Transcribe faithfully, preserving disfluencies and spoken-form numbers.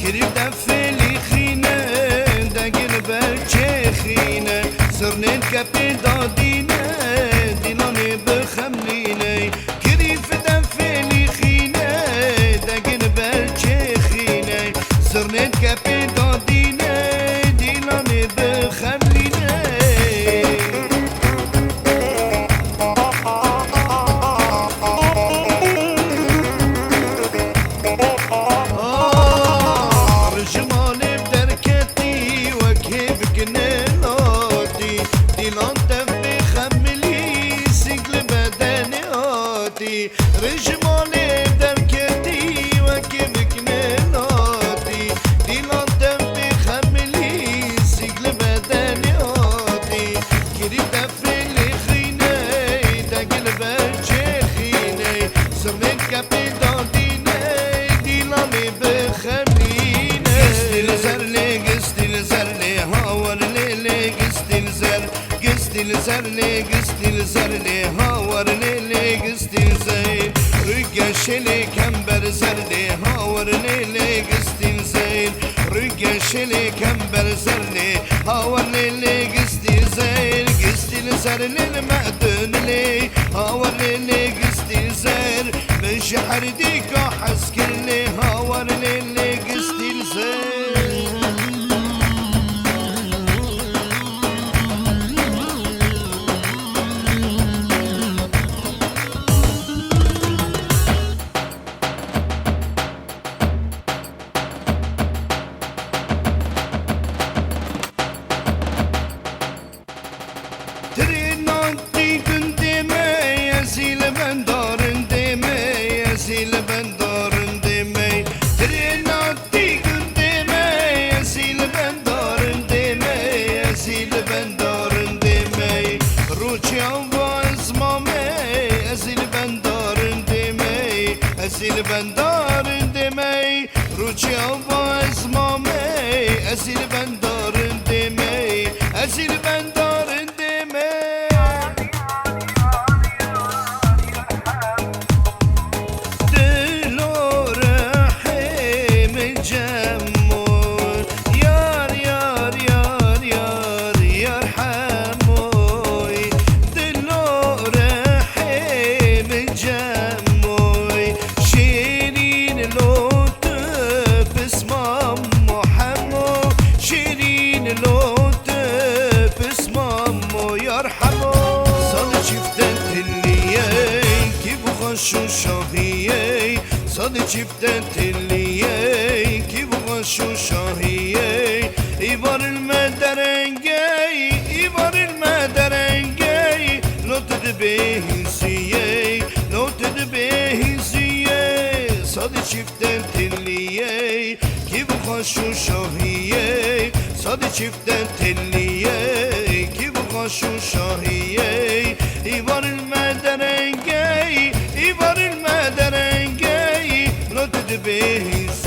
Kirî defê lîxîne, degil berçê xîne, zirnên kepê dadîne, dîlanê bixemlîne. Kirî defê lîxîne, degil berçê xîne, zirnên kepê dadîne, dîlanê bixemlîne. Ah, ji malê derketî wekî bikine latî, dîlan tev bê xemilî, sîk li bedenê hatî. Ji malê derketî wekî bikine latî, dîlan tev bê xemilî, sîk li bedenê hatî. Kirî defê lê xînê, degil berçê xînê, zirnên kepê dadînê, dîlanê bixemlînê. Gistî li zer lê, gistî li zer lê, hawer lê lê, gistî li zer. Gistî li zer lê, gistî li zer lê, hawer lê lê, gistî li zer. Rûgeşê lê kember zer lê, hawer lê lê, gistî li zer. Rûgeşê lê kember zer lê, hawer lê lê, gistî li zer. Gistî li zer lê li medun lê, hawer lê lê, gistî li zer. Min ji herdîka hez kir lê, hawer lê lê, gistî li zer. Tirêna tî gundê me, ez ê li bendarindê me, ez ê li bendarindê me. Tirêna tî gundê me, ez ê li bendarindê me, ez ê li bendarindê me. Rûçê ava ez mame, ez ê li bendarindê me, ez ê li bendarindê me. Rûçê ava ez mame, ez ê li bendarindê me, ez ê li bendarindê me. Dilo rehê min cemo, yar, yar, yar, yar, yar hemoy. Dilo rehê min cemoy. Şêrîn lo tu pismam mo hemo, şêrîn lo tu pismam mo yar hemo. Sad çifte tilliyê, kî bu xweş û şahiyê, sad çifte tilliyê, kî bu xweş û şahiyê. Îvaril me derengê, îvaril me derengê, lo tu dibê hînsiyê, lo tu dibê hînsiyê. Sad çifte tilliyê, kî bu xweş û şahiyê, sad çifte tilliyê, kî bu xweş û şahiyê. Îvaril me derengê, îvaril me derengê, lo tu dibê hînsiyê.